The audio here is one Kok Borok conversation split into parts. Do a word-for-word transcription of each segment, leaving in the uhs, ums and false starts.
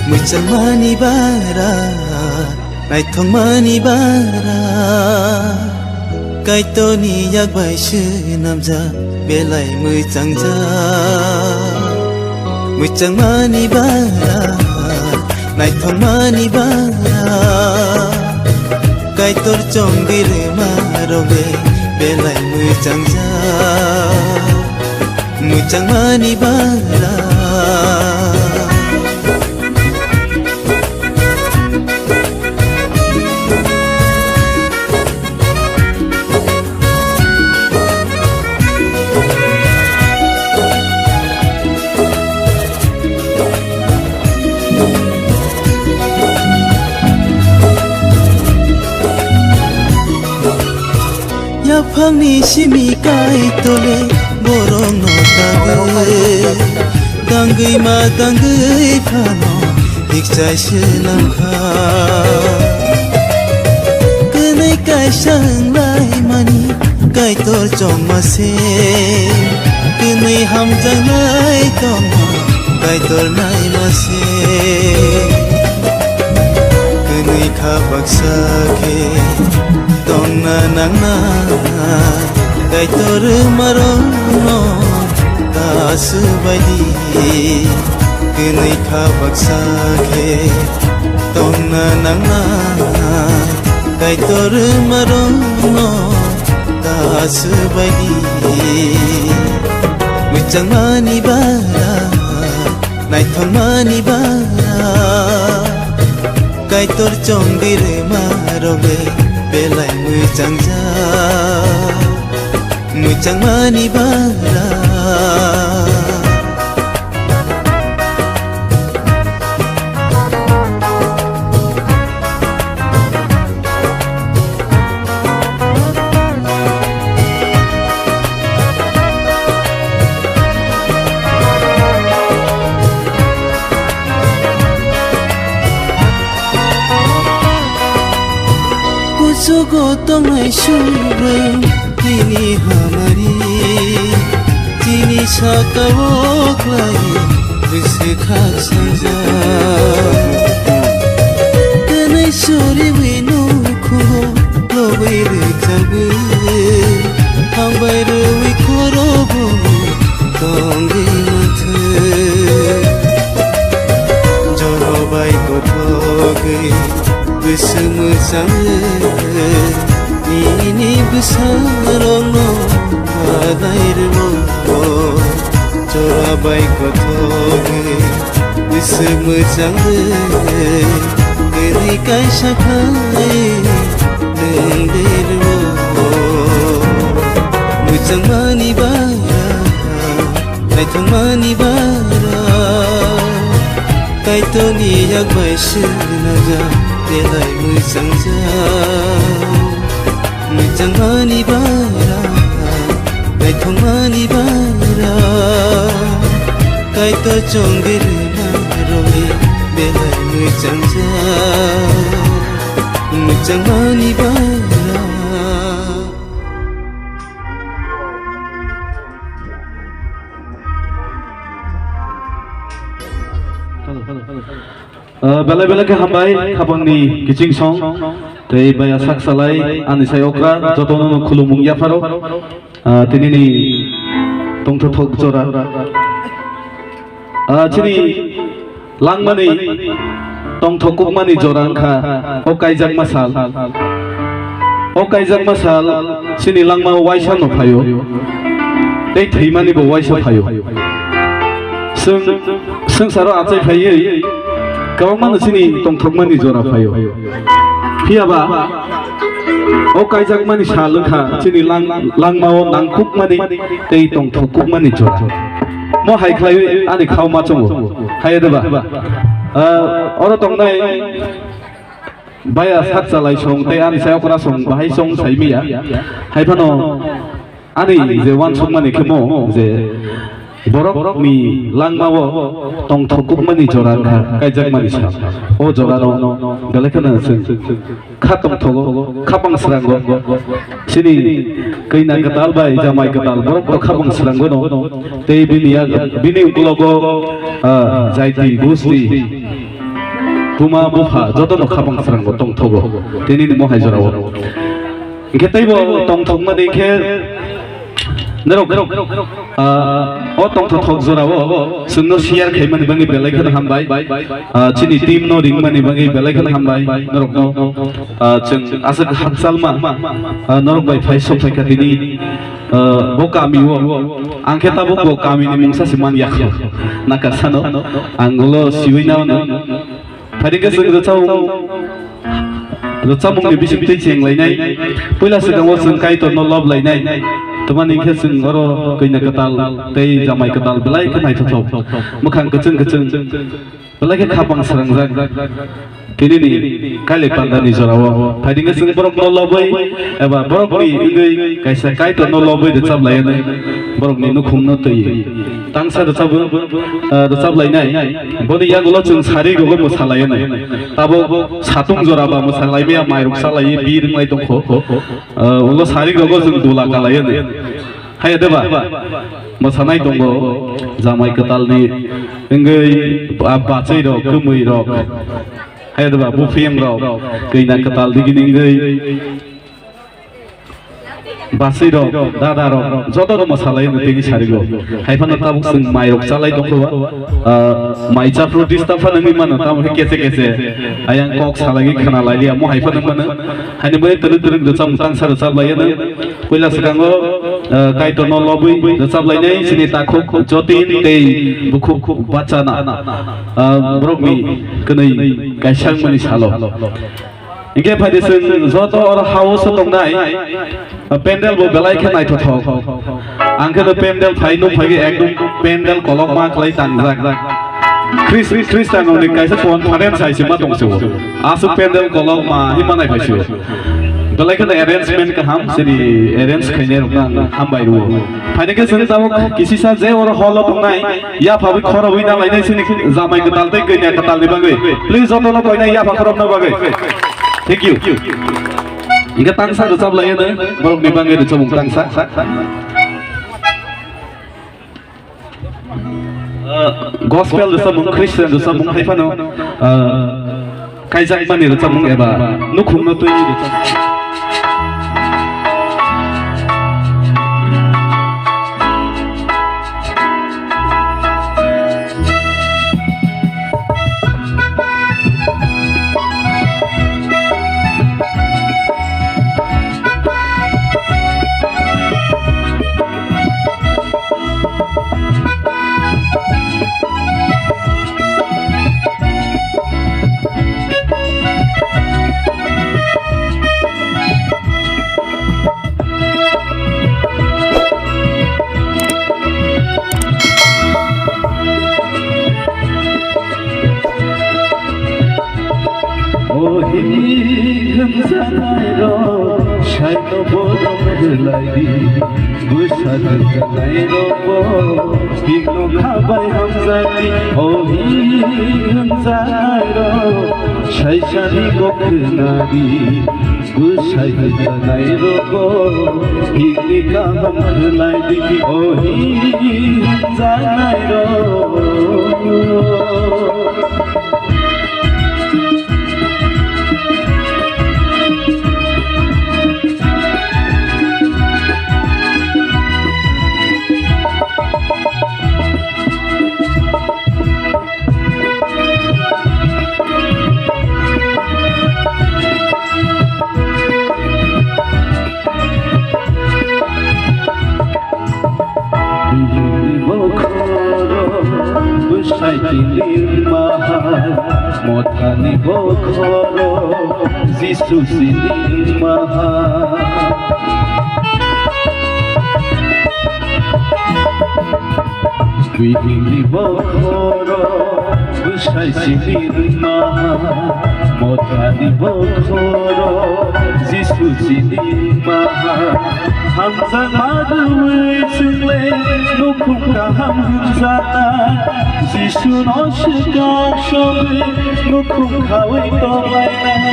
Mwchangmani bara, naithokmani bara, Kaitorni yak bai swnamjak belai mwchangjak. Mwchangmani bara, naithokmani bara, Kaitor chongwi rwma rokle belai mwchangjak. Mwchangmani bara. Yaphangni simi Kaitorle borokno tangwi, tangwi ma tangwi phano hikchai swnamkha. Kwnwi kaisa wnglaimani Kaitor chongma se, kwnwi hamjaknai tongma Kaitor naima se. Kwnwi kha baksa khe tongna nangnai, Kaitor rwmarokno ta swbaidi. Kwnwi kha baksa khe tongna nangnai, Kaitor rwmarokno ta swbaidi. Mwchangmani bara, naithokmani bara, Kaitor chongwi rwma rokle belai mwchangjak. Mwchangmani bara. Kuchugo tongnai subrwng tini hamari, tini saka-o khlai bwswk khak sanjak. Twnwi suriwi nukhugo lobwi rwchapwi, hambai rwwi khorobo tongwi manthwi. Joro bai kothogwi bwswk mwchangwi nini bwsarokno badai rwo. Jora bai kothogwi bwswk mwchangwi, kwrwi kaisa khai nwng de rwo. Mwchangmani bara, naithokmani bara, Kaitorni yak bai swnamjak belai mwchangjak. Mwchangmani bara, naithokmani bara, Kaitor chongwi rwma rokni belai mwchangjak. Mwchangmani bara. Ah, belai belai khe hambai, khabangni kiching song, tei baya sak salai, ani sai okra, jotono no khulumung yapharo, ah, tinini tongthothok jora. Ah, chini langmani tongthok kukmani jora wngkha o kaijakma sal. O kaijakma sal chini langmao waisa no phaio, tei thwimani bo waisa phaio. Chwng swngcharo achai phaiwi kwbangma no chini tongthokmani jora phaio. Phiyaba o kaijakmani sal wngkha chini lang-, langmao nangkukmani tei tongthokukmani jora. Mo hai khlaiwi ani khao ma chongo. Hai de ba? Ah, oro tongnai Baya sak chalai song tei ani sai okra song bahai song sai miya. Hai phano ani je uansukmani khe mo je borok ni langma o tongthok kukmani jora wngkha, kaijakmani sa. O jora no belai kheno chwng kha tongthogo, kha pang srango. Chini kanya kwtal bai jamai kwtal borok to kha pang srango no. Tei bini ya, bini uklogo, ah, jaiti, gusti, buma, bupha joto no kha pang srango tongthogo. Tini ni mohai jora o. Hingke teibo tongthokma de khe norok, ah, o tongthothok jorao chwngno share khaimani bagwi belai kheno hambai. Ah, chini team no ringmani bagwi belai kheno hambai norokno. Ah, chwng aswk hakchalma, ah, norok bai phai sok phaikha tini, ah, bo kami o. Ang khe tabuk bo kami ni mungsa se man yakho. Nakasano ang ulo siwi na ono. Phaidi khe chwng rwchapmung, rwchapmungni bisingtwi cheng lainai. Puila swkango chwng Kaitorno lob lainai. Tamani khe chwng oro kanya kwtal tei jamai kwtal belai khe naithothok. Mwkhang kwchwng kwchwng belai khe khapang srangjak. Tinini kailai pandani jorao phaidi khe chwng borokno lobwi eba borokni wngwi kaisa Kaitorno lobwi rwchap laianai. Borokni nukhungno twi tangsa rwchapwi, ah, rwchap lainai. Boni yagulo chwng sari rogo mwsa lainai. Tabuk satung jora ba mwsa laimaya mairok sa laiwi bir wnglai tongkho. Ah, ulo sari rogo chwng dula ka lainai. Haya deba? Mwsanai tongo jamai kwtalni wngwi ba-, bachwi rok, kwmwi rok. Haya deba? Buphiyang rok, kanya kwtal digini wngwi. Bachwi rok, dada rok, joto no mwsalai no tini sarigo. Hai phano tabuk chwng mai rok chalai tongkho ba. Ah, mai chapro disturb phano wngwi mano, tamo khe kese kese. Ayang kok salai khana lai liya, mo hai phano mano. Haini bai twrwk twrwk rwchap tangsa rwchap lai no. Puila swkango, ah, Kaitor no lobwi rwchap lainai chini takhuk Jotin tei bukhuk Bachana. Ah, borokni kwnwi kaisa wngmani salo. Hingke phaidi chwng joto oro house o tongnai, pendel bo belai khe naithothok. Ang khe no pendel phai nuk phai khe ekdom pendel kolokma khlai tangjak. Chris-, Christian rokni kaisa conference hai se ma tong se o. Aswk pendel kolokma hima nai phai se o. Belai khe no arrangement kaham, chini arrange khainai rokno ang hambai rw o. Phaidi khe chwng tabuk kisisa je oro hall o tongnai, yapha bai khorobwi na lainai chini jamai kwtal tei kanya kwtal ni bagwi. Please, joto no koinai yapha khorobna bagwi. Thank you. Hingke tangsa rwchap lai no, borok ni bagwi rwchapmung tangsa. Ah, gospel rwchapmung, Christian rwchapmung hai phano, ah, kaijakmani rwchapmung eba nukhungno twi rwchapmung. O hi hwnjanai rok, saino borom rwlai di. Bwsa hwnjanai rok bo, bikno kha bai hamjak di. O hi hwnjanai rok, saisani kok khna di. Bwsai hwnjanai rogo himni kaham khlai di, o hi hwnjanai rogo. Bihikni bokhorok bwsai tini maha, mothani bokhorok Jisu sini maha. Bihikni bokhorok bwsai sini maha, Mothani bokhoro Jisu chini maha, hamjakma rwui chwngle nukhung kaham hwnjaknai. Jisu no swkang sogwi nukhung khaui tonglainai,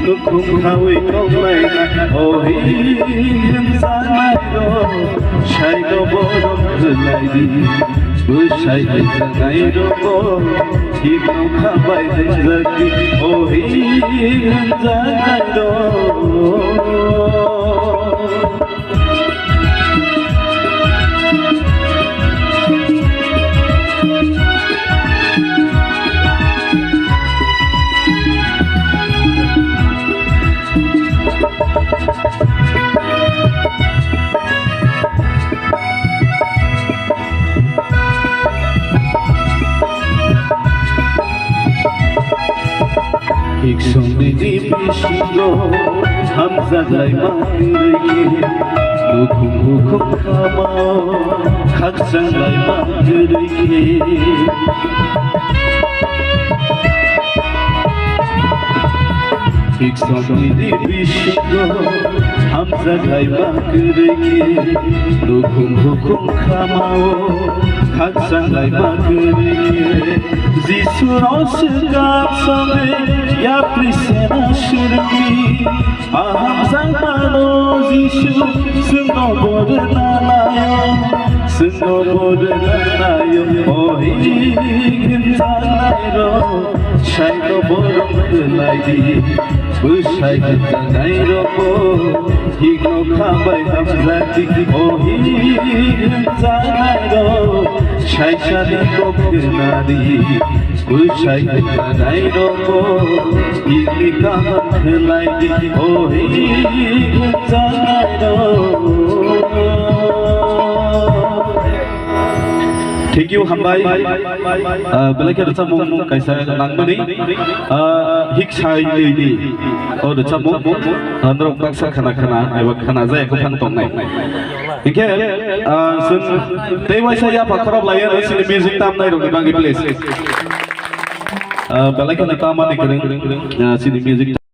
nukhung khaui tonglainai. Ohi hwnjaknai rok, saino borom khwlai di. Bwsai hwnjaknai rokbo, himno kha bai hwnjak di, o hi hwnjaknai rok. Hiksongnini bisingo hamjak laima kwrwi khe, nukhung bukhung khamao khakchang laima kwrwi khe. Hiksongnini bisingo hamjak laima kwrwi khe, nukhung bukhung khamao khakchang laima kwrwi khe. Jisu no swkang sogwi yapri sena swrwngwi, a hamjakmano Jisu chwngno bo rwna naio, chwngno bo rwna naio. O hi hwnjaknai rok, saino borom khwlai di. Bwsai hwnjaknai rokbo, hikno kha bai hamjak di. O hi hwnjaknai rok, saisani kok khna di. Bwsai hwnjaknai rokbo, hikni kaham khwlai di. O hi hwnjaknai rok. Thank you, hambai. Ah, belai khe rwchapmung kaisa nangmani, ah, hik sai nini. O rwchapmung, ah, norok baksa khana khana eba khana jaya khe phano tongnai. Hinkhe, ah, chwng tei waisa yapha khorok laiya chini music tamnai rokni bagwi, please. Ah, belai kheno tamani kwrwng, ah, chini music